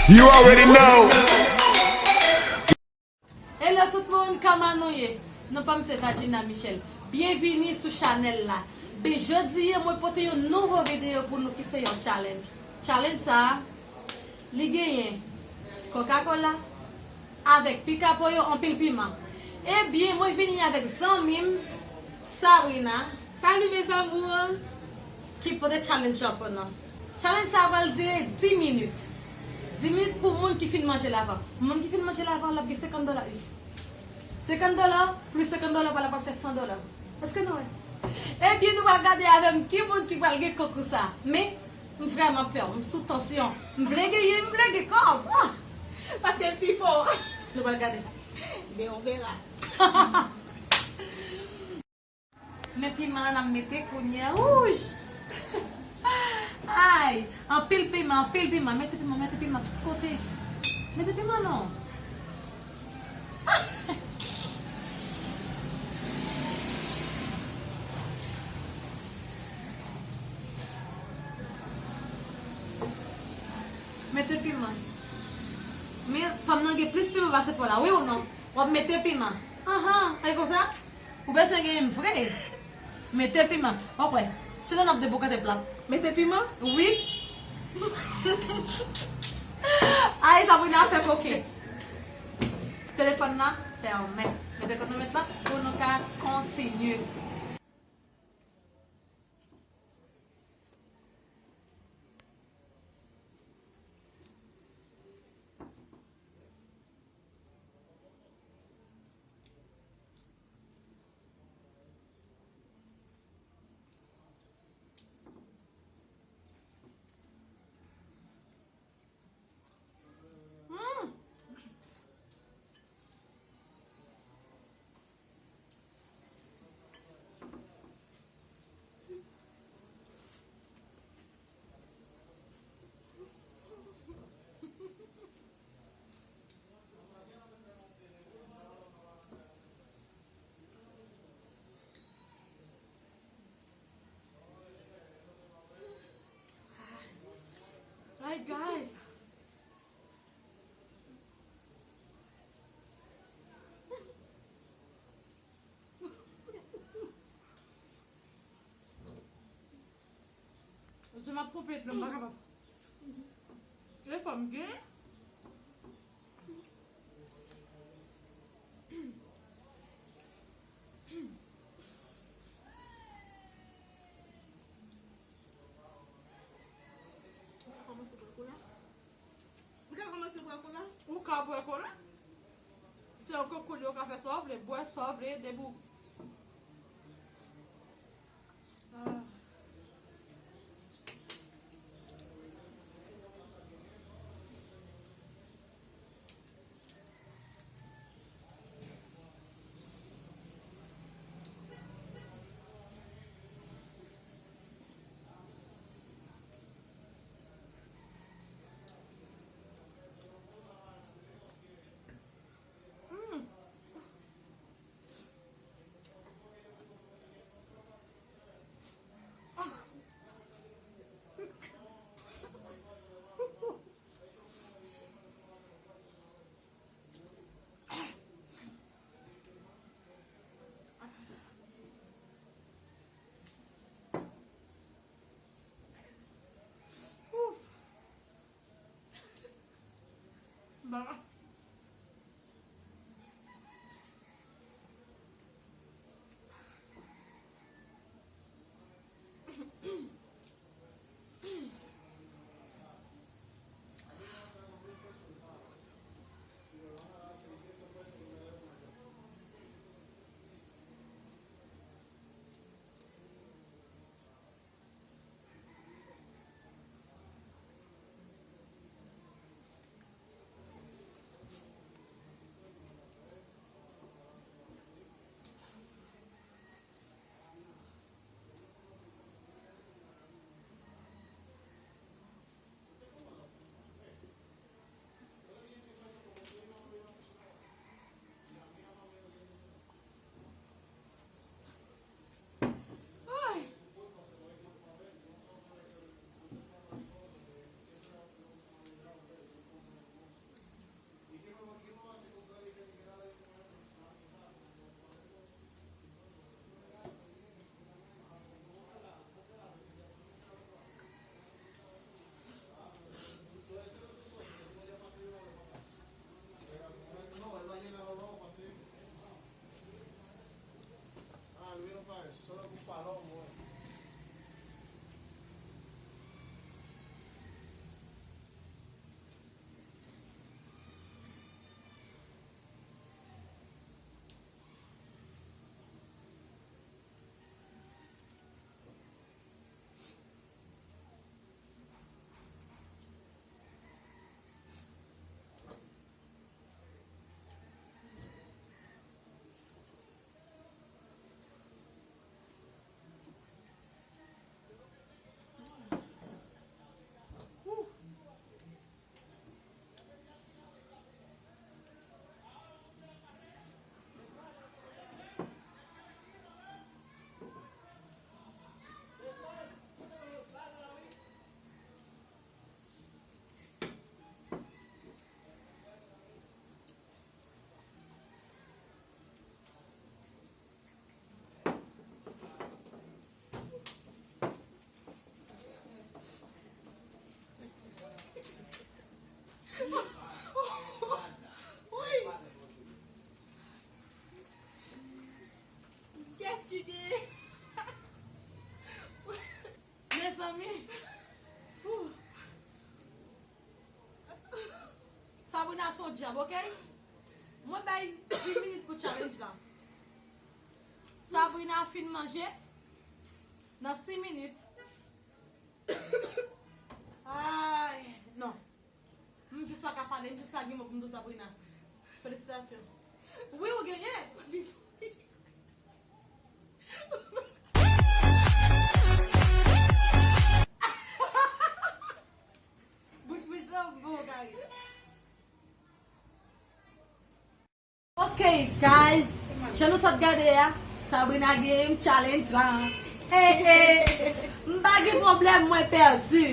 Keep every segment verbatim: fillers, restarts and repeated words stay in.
You already know. Hello tout moun, kòman nou ye? Non pa m se Vagina Michel. Byenvini sou chanèl la. Ben jodi a mwen pote yon nouvo videyo pou nou ki se yon challenge. Challenge sa a, li genyen Coca-Cola avèk pikapoyo anpil piman. Ebyen mwen vini avèk zanmi m Sabrina. Salut mes amours. Ki pote challenge la pou nou. Challenge sa a pral dire dis minit. Dis minit pou moun ki fin manje l avan. Moun ki fin manje l avan, l ap gen senkant dola us. Senkant dola plis senkant dola pa l ap fè san dola. Èske nou wè? Ebyen nou pral gade avè m ki moun ki pral gen konkou sa. Men m vrèman pè, m sou tansyon. M vle genyen, m vle gen kòb. Ah! Paske l pi fò. Nou pral gade. Ben on verra. Men piman an ap mete kounye a. Wouch! Ay! Anpil piman, anpil piman. Mete piman, mete piman tout kote. Mete piman non. Mete piman. Men fanm nan gen plis piman pase pa w la, wi ou non? W ap mete piman. Anhan, e konsa? Ou bezwen genyen m vre. Mete piman. W ap wè. Se lè n ap debokate plat. Mete piman? Wi. Ay, Sabrina fè koke. Telefòn nan fèmen. Mete kònòmèt la pou nou ka kontinye. Hi guys. Je m ap koupe dlo, m pa kapab. Telefòn m gen. Ou ka kòmanse bwè kola? Ou ka kòmanse bwè kola? Ou ka bwè kola. Se yon kokoud, ou ka fè sa w vle, bwè sa w vle, depi w. Ah. Mezanmi. Sabrina se yon dyab, ok? Mwen bay dis minit pou challenge la. Sabrina fin manje nan sis minit. Ay, non. M jis pa ka pale, m jis pa gen mo pou m di Sabrina. Felisitasyon. Wi, ou genyen. Bouch mechan, bon, kare. Ok, guys, jan nou sot gade a, Sabrina genyen challenge la. Hey, hey. M pa gen pwoblèm, mwen pèdi.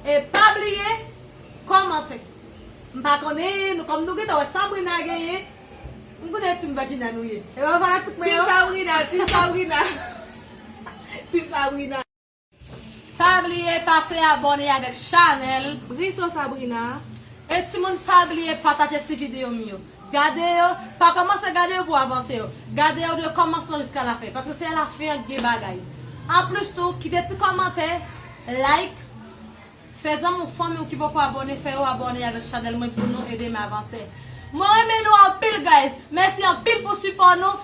E pa bliye, kòmante. M pa konnen, nou, kòm nou gentan wè Sabrina genyen, m konnen team Virginia nou ye. E pa fanatik mwen yo. Team Sabrina, team Sabrina. Team Sabrina. Pa bliye pase abòne avèk chanèl Briso Sabrina. E timoun, pa bliye pataje ti videyo m yo. Gade yo, pa kòmanse gade yo pou avanse yo. Gade yo de kòmansman jiska lafen, paske se alafen an k gen bagay. Anplis tou, kite ti kòmantè, like, fè zanmi w, fanmi w ki poko abòne, fè yo abòne avèk chanèl mwen pou nou ede m avanse. Mwen renmen nou anpil, guys. Mèsi anpil pou sipò nou.